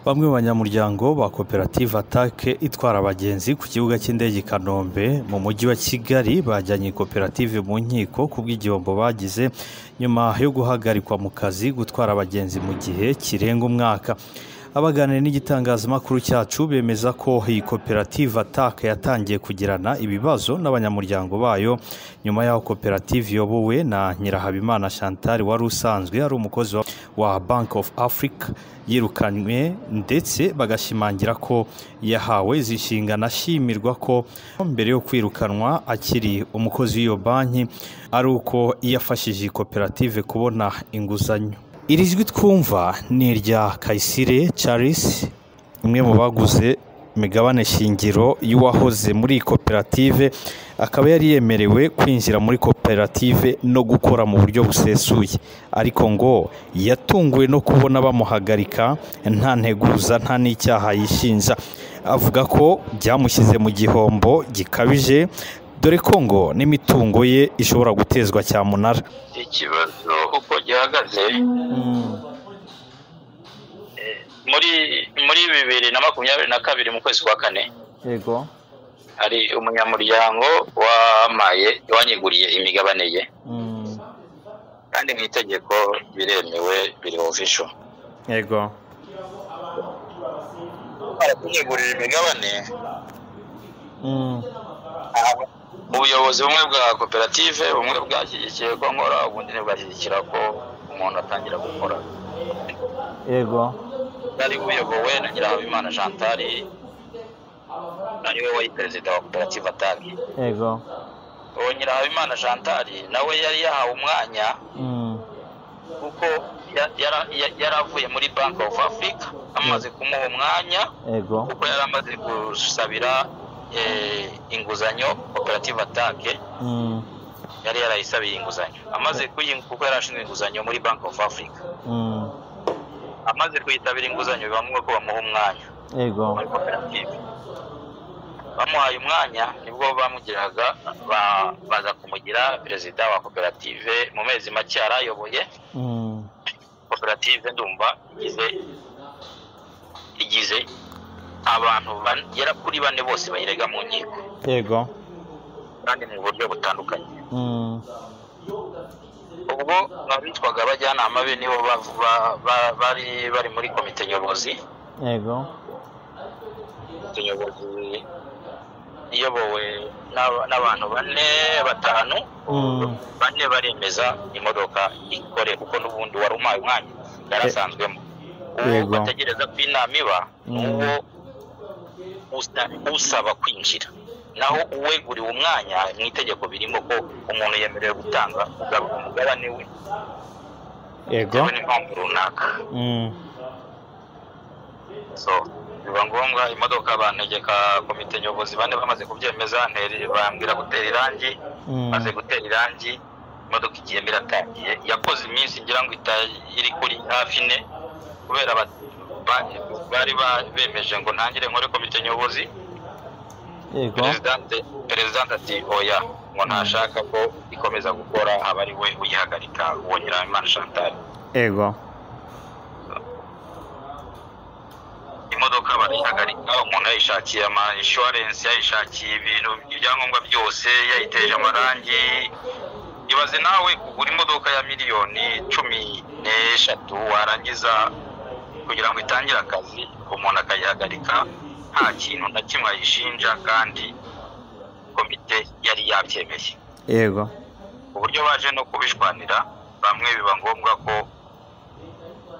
Bamwe mu banyamuryango ba koperative Atake itwara abagenzi ku kibuga cy'indege i Kanombe mu mujyi wa Kigali bajyanye koperative mu nkiko ku bw'igihombo bagize nyuma yo guhagarikwa mu kazi gutwara abagenzi mu gihe kirenga umwaka. Abaganira n'igitangazamakuru cyacu bemeza ko iyi koperative Atake yatangiye kugirana ibibazo n'abanyamuryango bayo nyuma y'aho koperative iyobowe na Nyirahabimana Chantal wari usanzwe ari umukozi wa Bank of Africa yirukanywe, ndetse bagashimangira ko yahawe izi nshingano ashimirwa ko mbere yo kwirukanwa akiri umukozi w'iyo banki ari uko yafashije iyi koperative kubona inguzanyo. Iri jwi twumva ni irya Kayisire Charles, umwe mu baguze imigabane shingiro y'uwahoze muri iyi koperative, akaba yari yemerewe kwinjira muri koperative no gukora mu buryo busesuye, ariko ngo yatunguwe no kubona bamuhagarika nta nteguza nta n'icyaha yishinja. Avuga ko byamushyize mu gihombo gikabije, dore ko ngo n'imitungo ye ishobora gutezwa cyamunara. Ikibazo uko gihagaze muri 2022 mu kwezi kwa kane, yego, hari umunyamuryango wamaye wanyiguriye imigabane ye, kandi mu itegeko biremewe, biri official. Yego, kunyigurira imigabane, ubuyobozi bumwe bwa koperative bumwe bwashyigikiye ko nkora, ubundi ntibwashyigikira ko umuntu atangira gukora. Yego, bwari buyobowe na Nyirahabimana Chantal, ariwe wari perezida wa koperative Atake. Yego, uwo Nyirahabimana Chantal nawe yari yahawe umwanya kuko yari avuye muri Bank of Africa, amaze kumuha umwanya. Yego, kuko yari amaze gusabira inguzanyo koperative Atake, yari yarayisabiye inguzanyo, amaze kuko yari ashinzwe inguzanyo muri Bank of Africa, amaze kuyitabira inguzanyo biba ngombwa ko bamuha umwanya. Yego, muri koperative bamuhaye umwanya, nibwo bamugiraga baza kumugira perezida wa koperative. Mu mezi make yarayoboye koperative, ndumva igize abantu bagera kuri bane bose bayirega mu nkiko. Yego, kandi mu buryo butandukanye. Ubwo abitwaga abajyanama be nibo bari muri komite nyobozi. Yego, komite nyobozi iyobowe n'abantu bane batanu, bane baremeza imodoka ikore, kuko n'ubundi wari umpaye umwanya yarasanzwemo. Uwo bategereza ko inama iba n'uwo usaba kwinjira, naho uweguriwe umwanya mu itegeko birimo ko umuntu yemerewe gutanga umugabane we. Yego, n'impamvu runaka. So biba ngombwa imodoka bantegeka komite nyobozi bane bamaze kubyemeza, bambwira gutera irangi, maze gutera irangi imodoka igiyemo iratangiye. Yakoze iminsi ngira ngo iri kuri hafi ine, kubera bari bemeje ngo ntangire nkore komite nyobozi. Yego, Perezidante ati oya, ngo ntashaka ko ikomeza gukora, aba ari we uyihagarika, uwo Nyirahabimana Chantal. Yego, imodoka barayihagarika, umuntu yayishakiye ama insurance, yayishakiye ibintu ibyangombwa byose, yayiteje amarangi. Ibaze nawe kugura imodoka ya 13 miliyoni warangiza kugira ngo itangire akazi umuntu akayihagarika nta kintu na kimwe ayishinja, kandi komite yari yabyemeye. Yego, uburyo baje no kubishwanira bamwe biba ngombwa ko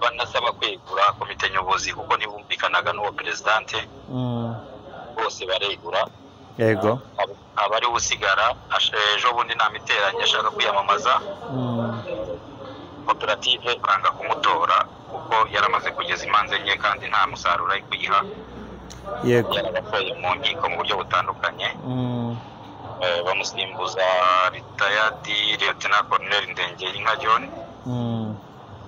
banasaba kwegura komite nyobozi, kuko ntibumvikanaga n'uwo perezidante, bose baregura. Yego, aba ari usigara. Ejo bundi inama iteranye ashaka kwiyamamaza, koperative banga kumutora kuko yaramaze kugeza imanza enye kandi nta musaruro ari kuyiha. Yego, yarabafoye mu nkiko mu buryo butandukanye. Bamusimbuza retired Lieutenant Colonel Ndengeyinka John,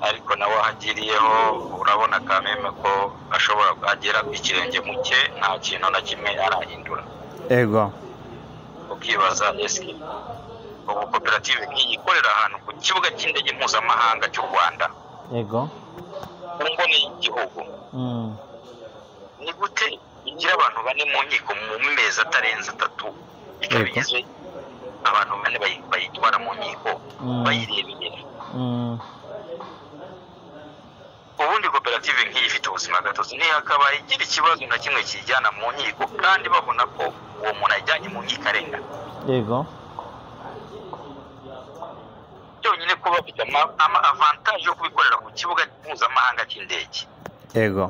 ariko nawe ahagiriyeho urabona kameme ko ashobora agera ikirenge mu cye, nta kintu na kimwe arahindura. Yego, ukibaza eske ubu koperative nk'iyi ikorera ahantu ku kibuga cy'indege mpuzamahanga cy'u Rwanda, Yego, ku mboni y'igihugu, Gute igira abantu bane mu nkiko mu mezi atarenze 3, ikaba igize abantu bane bayitwara mu nkiko bayirebera. Ubundi koperative nk'iyi ifite ubuzima gatozi ntiyakabaye igira ikibazo na kimwe kijyana mu nkiko, kandi babona ko uwo muntu ajyanye mu nkiko arengana. Yego. Byonyine kuba bafite ama avantage yo kubikorera ku kibuga mpuzamahanga cy'indege. Yego.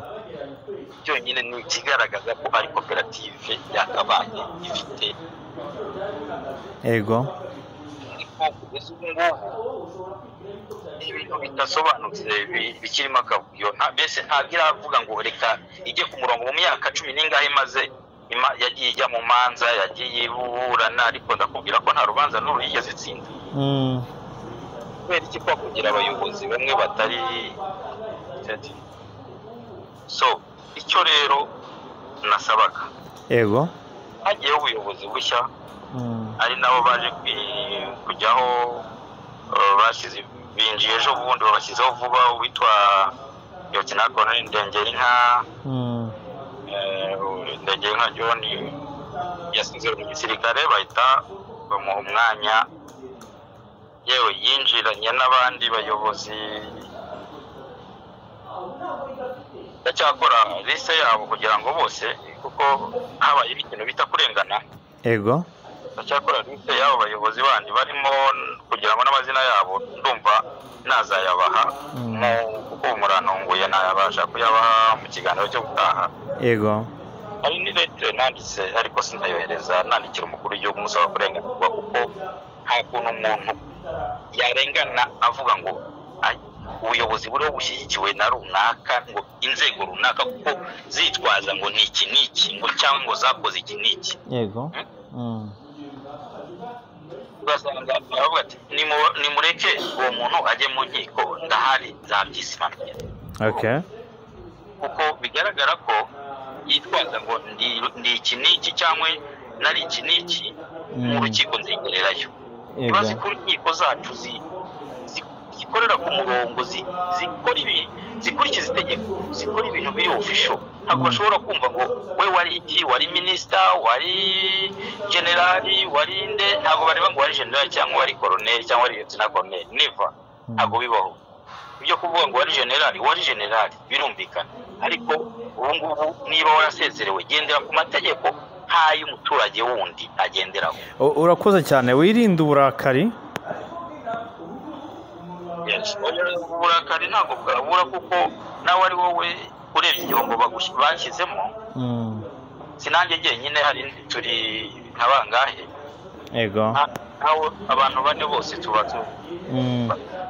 Byonyine ni ikigaragaza ko ari koperative yakabaye ifite. Yego. Ariko kugeza ubu ngubu ibintu bidasobanutse bikirimo akavuyo, mbese ntabwo iravuga ngo reka ijye ku murongo. Mu myaka 10 n'ingahe imaze yagiye ijya mu manza, yagiye iburana, ariko ndakubwira ko nta rubanza n'uru yigeze itsinda. Kubera iki? Kwa kugira abayobozi bamwe batari so. Icyo rero nasabaga, yego, hagiyeho ubuyobozi bushya, ari nabo baje kujyaho, bashyize binjiye ejo bundi, babashyizeho vuba, uwitwa Lieutenant Colonel Ndengerinka, Ndengerinka John yasize mu gisirikare, bahita bamuha umwanya. Yewe yinjiranye n'abandi bayobozi, ndacyakora liste yabo kugira ngo bose, kuko habaye ikintu bita kurengana. Yego. Ndacyakora liste yabo bayobozi bandi barimo, kugira ngo n'amazina yabo ndumva nazayabaha, kuko murantunguye nayabasha kuyabaha mu kiganiro cyo gutaha. Yego. Hari ni lettre nanditse ariko sinayohereza, nandikira umukuru w'igihugu musaba kurenganurwa, kuko nta kuntu umuntu yarengana avuga ngo ubuyobozi buriho bushyigikiwe na runaka, ngo inzego runaka, kuko zitwaza ngo ni iki n'iki, ngo cyangwa ngo zakoze iki n'iki. Yego. Ugasanga baravuga ati nimureke uwo muntu ajye mu nkiko, ndahari nzabyisimamira. Okay. Kuko bigaragara ko yitwaza ngo ndi iki n'iki cyangwa nari iki n'iki, mu rukiko nzigererayo. Urazi ko inkiko zacu zikorera ku murongo, zikora ibi, zikurikiza itegeko, zikora ibintu biri official. Ntabwo bashobora kumva ngo we wari iki, wari minister, wari generali, wari nde. Ntabwo bareba ngo wari generali cyangwa wari colonel cyangwa wari lieutenant colonel, never. Ntabwo bibaho ibyo kuvuga ngo wari generali, wari generali birumvikana, ariko ubu ngubu niba warasezerewe gendera ku mategeko nk'ay'umuturage wundi agenderaho. Urakoze cyane, wirinde uburakari. Uburakari ntabwo bwabura, kuko nawe ari wowe urebye igihombo bashyizemo. Sinanjye jyenyine, hari turi nka bangahe? Yego. Nawe abantu bane bose tuba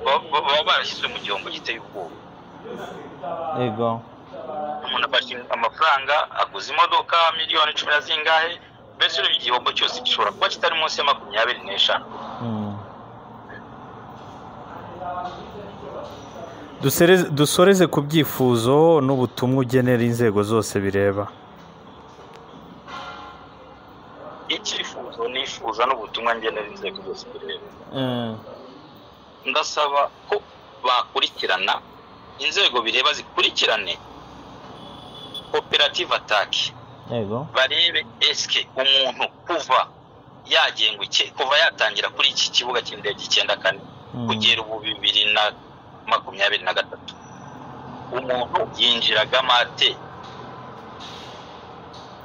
baba barashyizwe mu gihombo giteye ubwoba. Yego. Umuntu afashe amafaranga aguze imodoka miliyoni 10 na zingahe, mbese urebye igihombo cyose gishobora kuba kitari munsi ya 25. Dusoreze ku byifuzo n'ubutumwa ugenera inzego zose bireba. Icyifuzo nifuza n'ubutumwa ngenera inzego zose bireba, ndasaba ko bakurikirana, inzego bireba zikurikirane koperative atake. Yego. Barebe eske umuntu kuva yagengwa kuva yatangira kuri iki kibuga cy'indege 94 kugera ubu 2023, umuntu yinjiraga mate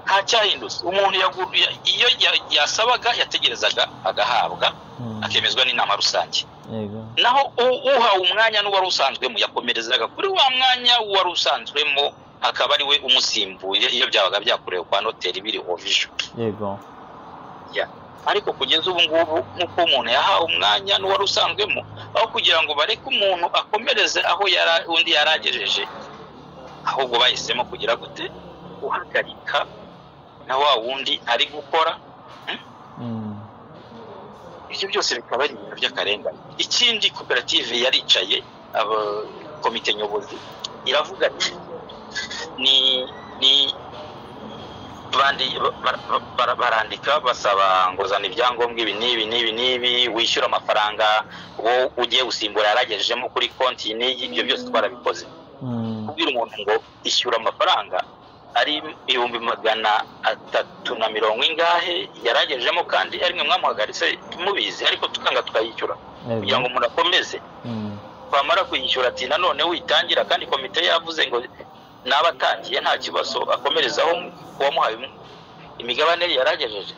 nta cyahindutse. Umuntu iyo yasabaga yategerezaga agahabwa, akemezwa n'inama rusange. Naho uhawe umwanya n'uwari usanzwemo yakomerezaga kuri wa mwanya wari usanzwemo, akaba ari we umusimbuye iyo byabaga byakorewe kwa noteri biri official. Yego. Ariko kugeza ubu ngubu nk'uko umuntu yahawe umwanya n'uwari usanzwemo, aho kugira ngo bareke umuntu akomereze aho undi yaragejeje, ahubwo bahisemo kugira gute? Guhagarika na wa wundi ari gukora. Ibyo byose bikaba ari ibintu by'akarengane. Ikindi, koperative yaricaye, komite nyobozi iravuga ati ni barandika basaba ngo zana ibyangombwa ibi n'ibi n'ibi n'ibi, wishyura amafaranga wo ugiye gusimbura yaragejejemo kuri konti n'iyi, ibyo byose twarabikoze. Kubwira umuntu ngo ishyura amafaranga Ari 340,000 ingahe yaragejemo, kandi ari mwe mwamuhagaritse mubizi, ariko tukanga tukayishyura kugira ngo umuntu akomeze. Twamara kuyishyura ati nanone witangira, kandi komite yavuze ngo n'abatangiye nta kibazo akomerezaho uwamuhaye imigabane yaragejeje.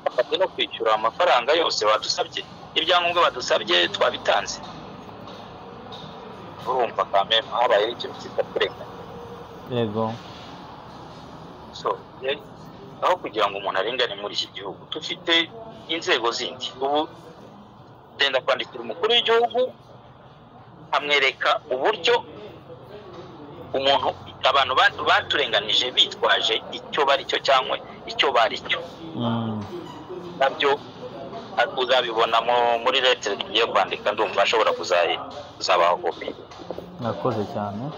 Bafate no kwishyura amafaranga yose badusabye, ibyangombwa badusabye twabitanze. Urumva kameme habaye ikintu cyitwa kurenganya. Yego. So aho kugira ngo umuntu arengane muri iki gihugu, dufite inzego zindi. Ubu ndenda kwandikira umukuru w'igihugu amwereka uburyo umuntu abantu baturenganije bitwaje icyo bari cyo cyangwa icyo bari cyo. Nabyo uzabibona muri lettre tugiye kwandika, ndumva ashobora kuzabaho kopi. Nakoze cyane.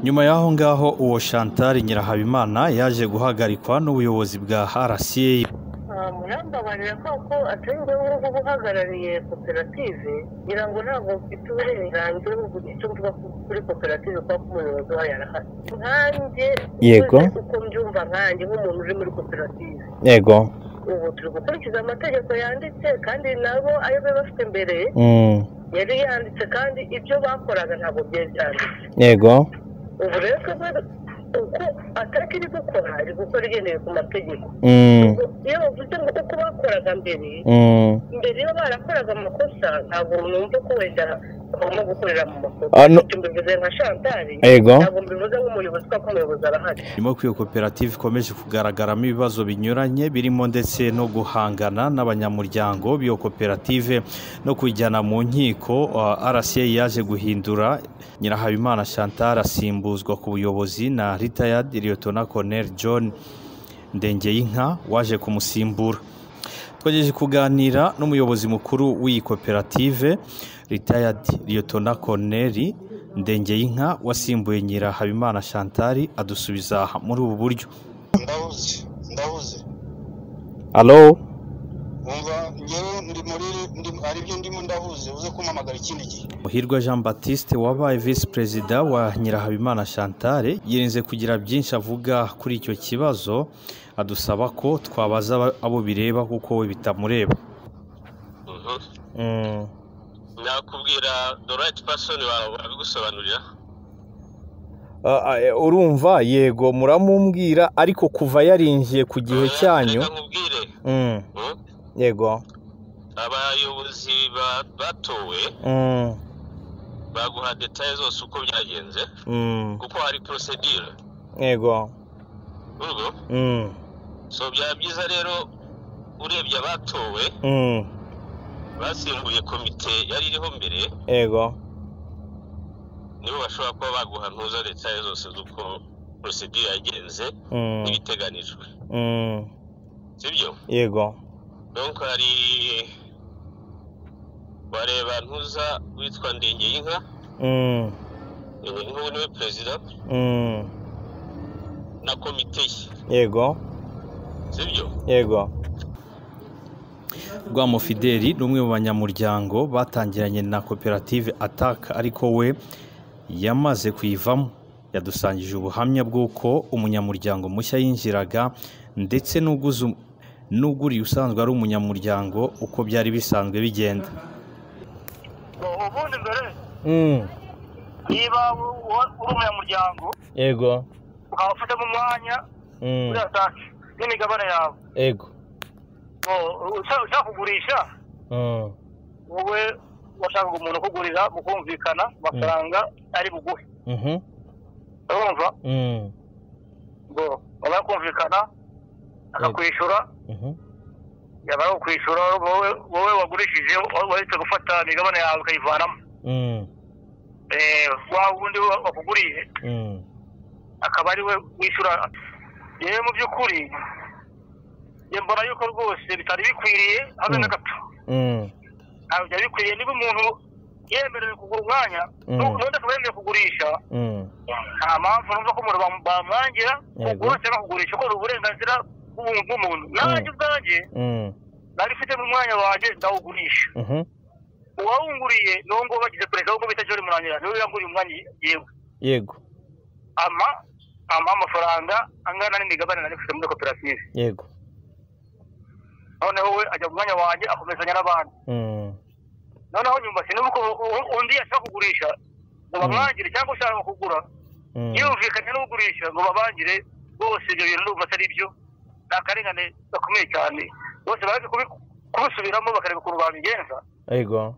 Nyuma y'aho ngaho uwo Chantal Nyirahabimana yaje guhagarikwa n'ubuyobozi bwa RCA. Murambabarira ko atari ngombwa kuba uhagarariye koperative, ngira ngo ntabwo mfite uburenganzira bwo kugira icyo mvuga kuri koperative kuko umuyobozi wayo arahari. Nkanjye yego, uko mbyumva nkanjye nk'umuntu uri muri koperative, yego, ubu turi gukurikiza amategeko yanditse, kandi nabo ayo bari bafite mbere yari yanditse, kandi ibyo bakoraga ntabwo byari byanditse. Yego. Ubu rero uko atari iri gukora, iri gukora igendeye ku mategeko. Iyo bavuze ngo uko bakoraga mbere, mbere iyo barakoraga amakosa ntabwo numva ko wenda bagomba gukorera mu makosa. Mbivuze nka Chantal, ntabwo mbivuze nk'umuyobozi kuko umuyobozi arahari. Nyuma ko iyo koperative ikomeje kugaragaramo ibibazo binyuranye birimo ndetse no guhangana n'abanyamuryango b'iyo koperative no kujyana mu nkiko, RCA yaje guhindura Nyirahabimana Chantal asimbuzwa ku buyobozi na retired Lieutenant Colonel John Ndengeyinka waje kumusimbura. Twagejeje kuganira n'umuyobozi mukuru w'iyi koperative retired Lieutenant Colonel Ndengeyinka wasimbuye Nyirahabimana Chantal, adusubiza muri ubu buryo. Ndahuze. Allo? Umva ngewe ndi muri ari byo ndimo ndahuze, uze kumpamagara ikindi gihe. Muhirwa Jean Baptiste wabaye vice president wa Nyirahabimana Chantal yirinze kugira byinshi avuga kuri icyo kibazo, adusaba ko twabaza abo bireba kuko we bitamureba. Nakubwira the right person wabigusobanurira. Urumva yego muramumbwira, ariko kuva yarinjiye ku gihe cyanyu. Yego. Abayobozi batowe baguha details zose uko byagenze, kuko hari procedure. Yego. Urwo? So byaba byiza rero urebye abatowe basimbuye komite yari iriho mbere. Yego. Nibo bashobora kuba baguha ntuza details zose z'uko procedure yagenze n'ibiteganijwe. Sibyo? Yego. Donc hari wareba ntuza witwa Ndengeyinka, nk'ubu niwe president na komite ye. Yego. Sibyo? Yego. Rwamo Fideli ni umwe mu banyamuryango batangiranye na koperative Attack, ariko we yamaze kuyivamo. Yadusangije ubuhamya bw'uko umunyamuryango mushya yinjiraga ndetse n'uguriye usanzwe ari umunyamuryango uko byari bisanzwe bigenda. Ubundi mbere niba uri umunyamuryango, yego, ukaba ufitemo umwanya muri Attack n'imigabane yawe, yego, ushaka kugurisha, wowe washakaga umuntu ukugurira mukumvikana amafaranga ari buguhe, urumva, ngo bamara kumvikana akakwishyura, yamara kukwishyura wowe wagurishije wahise gufata imigabane yawe ukayivanamo, wa wundi wakuguriye akaba ari we wishyura. Yewe mu by'ukuri mbona yuko rwose bitari bikwiriye habe na gato. Ntabwo byari bikwiriye. Niba umuntu yemerewe kugura umwanya n'undi akaba yemerewe kugurisha, nta mpamvu numva ko umuntu bamwangira kugura cyangwa kugurisha, kuko ni uburenganzira bw'umuntu. Nanjye ubwanjye nari mfite mu mwanya wanjye ndawugurisha, uwawunguriye ni uwo nguwo bagize perezida w'ubwo bita John Murangira, niwe yanguriye umwanya. Yewe yego, ama Ampa amafaranga angana n'imigabane nari mfite muri koperative. Yego. Noneho we ajya mu mwanya wanjye akomezanya n'abandi. Noneho nyuma sinuko undi yashaka kugurisha ngo bamwangire cyangwa ushaka kugura yumvikanye n'ugurisha ngo babangire bose. Ibyo bintu ndumva atari byo, ni akarengane gakomeye cyane. Bose baje kubisubiramo bakareba ukuntu babigenza. Yego.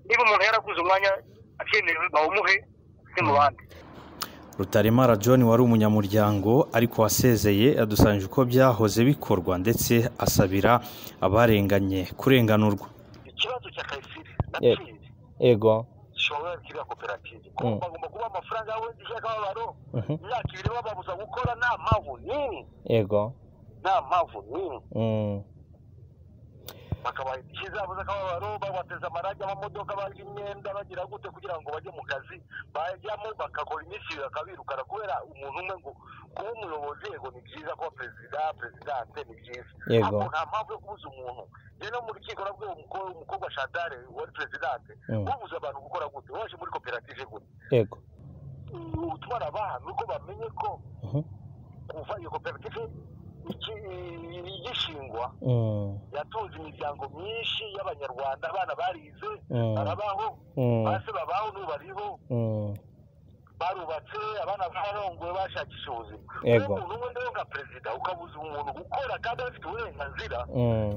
Niba umuntu yaraguze umwanya akemerewe bawumuhe si mu bandi. Rutaremara John wari umunyamuryango ariko wasezeye adusangije uko byahoze bikorwa ndetse asabira abarenganye kurenganurwa. Ikibazo cya Kayisire natsinze. Yego. Shobora kiriya koperative bagomba kuba amafaranga yawe y'akababaro imyaka ibiri bababuza gukora nta mpamvu n'imwe. Yego. Nta mpamvu n'imwe. Bakabaha indishyi zabo z'akababaro, babateza amarangi amamodoka, barya imyenda, bagira gute kugira ngo bajye mu kazi, bajyamo bagakora iminsi bakabirukana kubera umuntu umwe. Ngo kuba umuyobozi yego ni byiza, kuba perezidante ni byiza, ariko nta mpamvu yo kubuza umuntu. Rero mu rukiko nabwo umukobwa Chantal wari perezidante ubuza abantu gukora gute, waje muri koperative gute? Yego. Utwara abantu uko bamenye ko kuva iyo koperative igishingwa yatunze imiryango myinshi y'Abanyarwanda, abana barize barabaho, base babaho n'ubu bariho, barubatse, abana barongoye, bashakisha ubuzima. Umuntu umwe rero nka perezida ukabuza umuntu gukora kandi afite uburenganzira,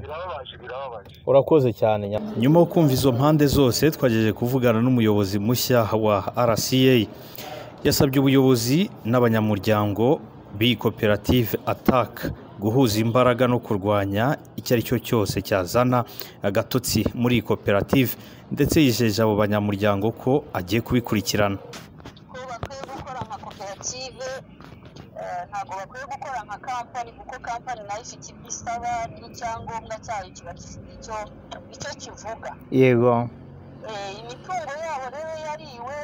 birababaje, birababaje. Urakoze cyane. Nyuma yo kumva izo mpande zose twagejeje kuvugana n'umuyobozi mushya wa RCA. Yasabye ubuyobozi n'abanyamuryango b'iyi koperative ATAK guhuza imbaraga no kurwanya icyo ari cyo cyose cyazana agatotsi muri iyi koperative, ndetse yijeje abo banyamuryango ko agiye kubikurikirana. Ko bakwiye gukora nka koperative, ntabwo bakwiye gukora nka kampani, kuko kampani nayo ifite ibyo isaba n'icyangombwa cyayo kiba gifite icyo kivuga. Yego. Imitungo yabo rero yariwe.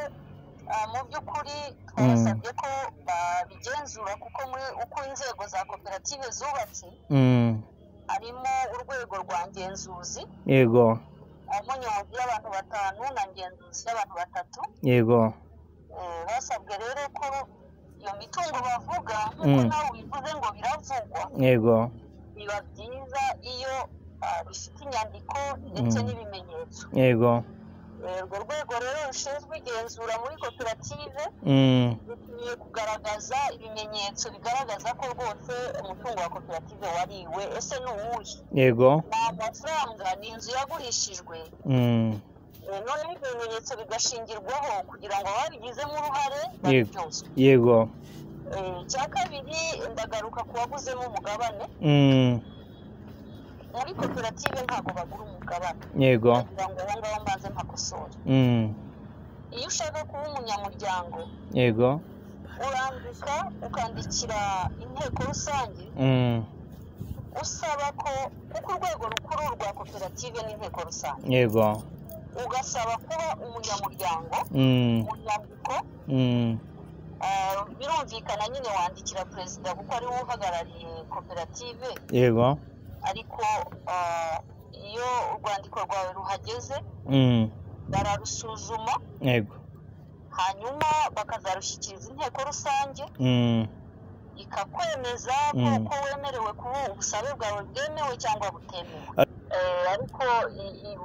Mu by'ukuri twasabye ko babigenzura, kuko uko inzego za koperative zubatse harimo urwego rwa ngenzuzi. Yego. Harimo nyobozi y'abantu 5 na ngenzuzi y'abantu 3. Yego. Basabwe rero ko iyo mitungo bavuga nk'uko nawe ubivuze ngo biravugwa. Yego. Biba byiza iyo bifite inyandiko ndetse n'ibimenyetso. Yego. Urwo rwego rero rushinzwe igenzura muri koperative rukwiye kugaragaza ibimenyetso bigaragaza ko rwose umutungo wa koperative wariwe. Ese ni uwuhe? Yego. Ni amafaranga, ni inzu yagurishijwe. Noneho ibyo bimenyetso bigashingirwaho kugira ngo ababigizemo uruhare babiryozwe. Yego. Icya kabiri, ndagaruka ku waguzemo umugabane. Muri koperative ntabwo bagura umugabane. Yego. Kugira ngo aho ngaho mbanze mpakosore. Iyo ushaka kuba umunyamuryango, yego, urandika ukandikira inteko rusange usaba ko, kuko urwego rukuru rwa koperative n'inteko rusange. Yego. Ugasaba kuba umunyamuryango mu nyandiko. Birumvikana nyine wandikira perezida kuko ari we uhagarariye koperative. Yego. Ariko iyo urwandiko rwawe ruhageze bararusuzuma. Yego. Hanyuma bakazarushyikiriza inteko rusange ikakwemeza ko wemerewe kuba ubusabe bwawe bwemewe cyangwa butemewe. Ariko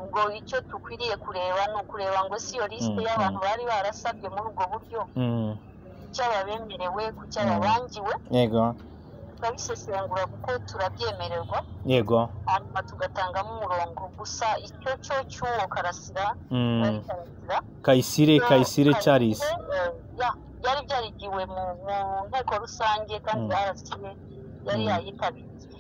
ubwo icyo dukwiriye kureba ni ukureba ngo si iyo lisite y'abantu bari barasabye muri ubwo buryo, cy'ababemerewe ku cy'ababangiwe. Yego. Tukabisesengura kuko turabyemererwa. Yego. Hanyuma tugatangamo umurongo. Gusa icyo cyo cy'uwo Karasira, Kayisire Charles, byari byarigiwe mu nteko rusange kandi RCA yari yayitabiriye.